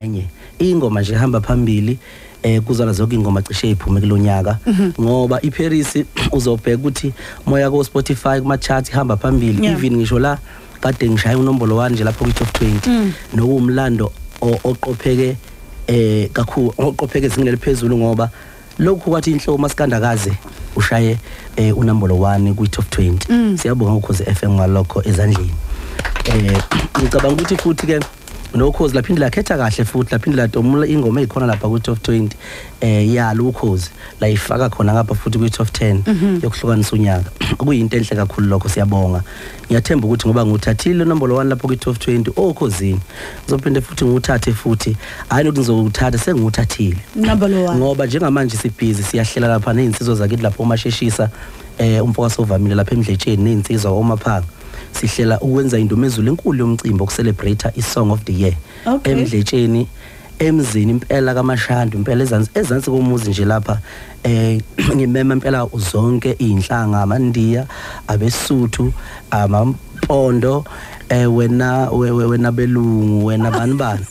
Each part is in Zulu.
Enye ingoma nje ihamba phambili kuzona zonke ingoma cishe iphume kulonyaka, ngoba iParis uzobheka ukuthi moya ko Spotify kuma charts ihamba phambili, even ngisho la kade ngishaya unombolo 1 nje lapho kwi top 20, nokumlando oqopheke kakhulu, oqopheke ezingeni eliphezulu, ngoba lokhu kwathi inhloko masikandakaze ushaye unombolo 1 kwi top 20. Siyabonga Ukhozi FM ngalokho ezandleni. Ngicabanga ukuthi futhi ke nokhozi laphinde lakhetha kahle futhi laphinde latomula ingoma ezikhona lapha ku top 20 yalo ukhozi la ifaka khona ngapha futhi ku top 10 yokuhlukanisa unyaka, okuyinto enhle kakhulu lokho, siyabonga. Ngiyathemba ukuthi ngoba nguthathile nombolo 1 lapho ku top 20 okhozini, ngizophinde futhi nguthathe futhi, hayi ukuthi ngizowuthatha, senguthathile nombolo 1, ngoba njengamanje sibhizi siyahlela lapha nezinsizwa zakithi lapho omasheshisa umfokaso ovamile lapha emdletsheni nezinsizwa omaphanga, sihlela ukwenza indumezulu enkulu yomcimbi okucelebrate i-Song of the Year emdletsheni emzini impela kaMashandu, impela ezansi komuzi nje lapha. Ngimema impela zonke izinhlanga, amaNdiya, abeSuthu, amampondo, wena wena belungu, wena bani bani.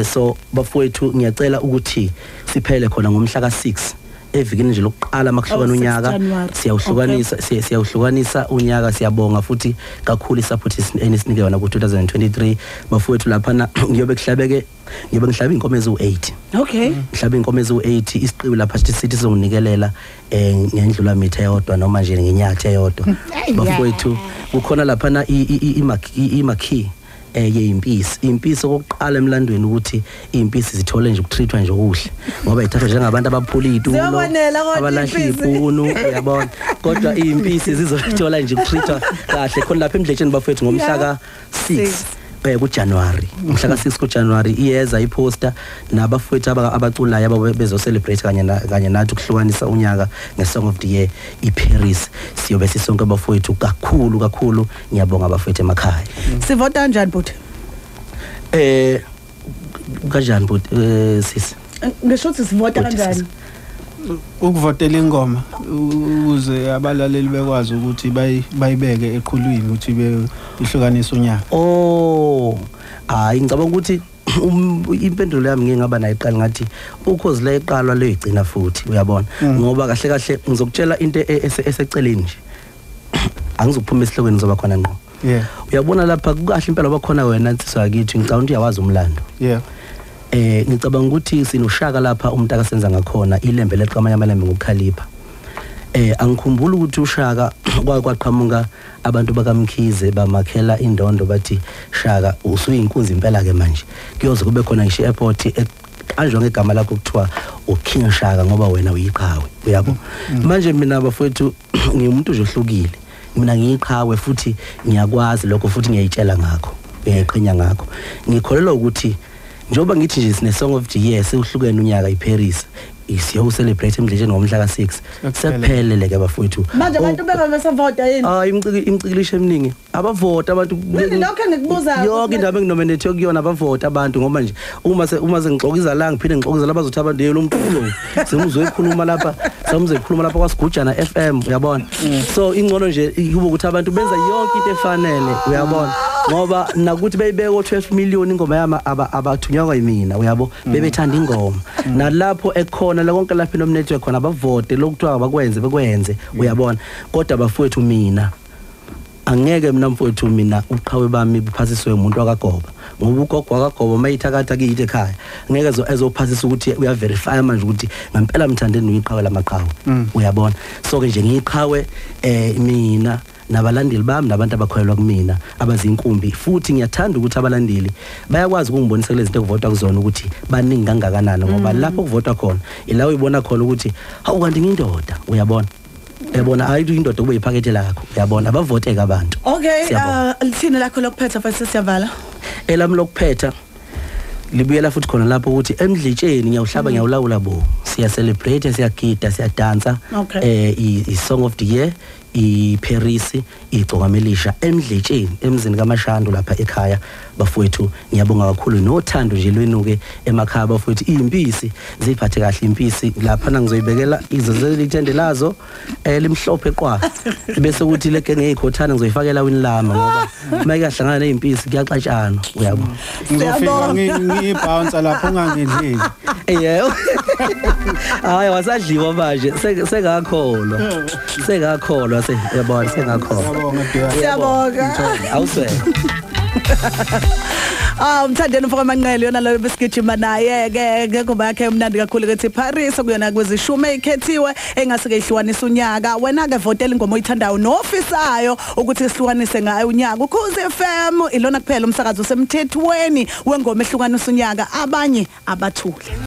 So bafowethu ngiyacela ukuthi siphele khona ngomhla ka6 evikini nje lokuqala makuhlukana unyaka, siyawuhlukanisa siyawuhlukanisa unyaka. Siyabonga futhi kakhulu isupport enisinike yona ku 2023 bafowethu. Lapha ngiyobe kuhlabeke, ngiyobe ngihlaba inkomo ezu8. Ngihlaba inkomo ezu8, isiqiwi lapha sithi sizonginikelela ngendlula mitha eyodwa noma nje ngenyathi eyodwa. Bafowethu kukhona lapha na imakhi yeyimpisi, impisi okokuqala emlandweni ukuthi impisi zithole nje ukutreatwa nje okuhle, ngoba ithathwa njengabantu abaphula itulo, abalahla ipunu, uyabona, kodwa impisi zizothola nje ukutreatwa kahle khona lapha emdletsheni bafethu ngomhla ka6 kuJanuary, umhla ka6 kuJanuary iyeza iposter nabafowethu abaculayo ababezo celebrate kanye nathi ukuhlukanisa unyaka ngeSong of the Year iParis. Siyobe sisonke bafowethu kakhulu kakhulu. Ngiyabonga bafowethu emakhaya. Sivota kanjani bhuti? Kanjani bhuti sisi? Ngisho ukuthi sivota kanjani? Ukuvotela ingoma ukuze abalaleli bekwazi ukuthi bayibeke eqhulwini ukuthi behlukanise unyaka. Oh, hayi ngicabanga ukuthi impendulo yami ngeke ngaba nayo iqala ngathi ukhozi la iqalwa leyigcina futhi, uyabona, ngoba kahle kahle ngizokutshela into eseceleni nje, angizokuphuma esihlokweni, ngizoba khona ngqo. Uyabona lapha kukahle impela bakhona wena nsizwa yakithi, ngicabanga ukuthi uyawazi umlando. Ngicabanga ukuthi sinoshaka lapha umuntu akasenza ngakhona ilembe leqamanye amalembe ngokukhalipha. Angikhumbula ukuthi ushaka kwaqhamuka abantu bakaMkhize bamakhela indondo bathi Shaka usuyinkunzi impela ke manje, kuyoze kube khona ngisho airport eqanjwa ngegama lakho kuthiwa uKing Shaka ngoba wena uyiqhawe, uyabo. Manje mina bafowethu ngiwumuntu nje ohlukile, mina ngiyiqhawe futhi ngiyakwazi lokho futhi ngiyayitshela ngakho, ngiyayiqhenya ngakho. Ngikholelwa ukuthi njengoba ngithi nje sine Song of the Year sewuhlukene unyaka iParis, siyo celebrate emdletsheni ngomhla ka6, sephelele ke bafowethu. Manje abantu bebesavota yini? Hayi, imicikilisho eminingi abavota abantu. Lokho engikubuzayo yonke indaba enginominate kuyona abavota abantu, ngoba nje uma sengixokiza la ngiphinde ngixokiza la bazothi abantu yelo mculo semuzwe ekhuluma lapha, semuzwe ekhuluma lapha kwaSigujana FM, uyabona. So ingcono nje kube ukuthi abantu benza yonke into efanele, uyabona, ngoba nakuthi beyibeka 12 million ingoma yami abathunywa yimina, uyabo, bebethanda ingoma nalapho ekhona la konke lapho inominate khona abavote lokuthiwa abakwenze bekwenze, uyabona. Kodwa bafowethu mina angeke mina mfowethu mina uqhawe bami buphasiswe umuntu akagoba, ngoba ugogo akagoba mayithakatha kuyithe ekhaya ngeke ezophasisa ukuthi uyaverify manje ukuthi ngempela Mthandeni uyiqhawe lamaqhawe, uyabona. So ke nje ngiyiqhawe mina nabalandeli bami nabantu abakholelwa kumina abazinkumbi, futhi ngiyathanda ukuthi abalandeli bayakwazi ukungibonisa kulezi zinto ekuvotwa kuzona ukuthi baningi kangakanani, ngoba lapho kuvotwa khona ila uyibona khona ukuthi hawu kanti ngiyindoda, uyabona. Uyabona, hayi indoda kube iphakethe lakho, uyabona, abavoteka abantu. Okay, lithini lakho lokuphetha futhi siyavala? Elami lokuphetha libuyela futhi khona lapho ukuthi emdlitsheni ngiyawuhlaba ngiyawulawula bo. Siya celebrate, siyagida, siyadansa. I Song of the Year, iParis, igcokamelisha emdletsheni emzini kaMashando lapha ekhaya bafowethu. Ngiyabonga kakhulu nothando nje lwenuke emakhaya bafowethu. Impisi ziphathe kahle impisi lapha, ngizoyibekela izozeli ithende lazo elimhlophe qwa, bese kuthi le genge ezikhothana ngizoyifakela winilama, ngoba mayikahlangana nezimpisi kuyaxatshana, uyabo. Ngizofika ngiyibounce lapho ungangidleli. Yebo, hayi wasadliwa manje, sengakholwa sengakholwa seyabona sengakholwa. Siyabonga. Awuswele. Umthandeni mfoka Manqele yona lo besigijima naye ke ngengoma yakhe emnandi kakhulu kethi Paris, kuyona kwezishumi ekhethiwe engase ke ihlukanisa unyaka. Wena ke votela ingoma oyithandayo nofisayo ukuthi sihlukanise ngayo unyaka. Ukhozi FM ilona kuphela umsakazo osemthethweni wengoma ehlukanisa unyaka, abanye abathule.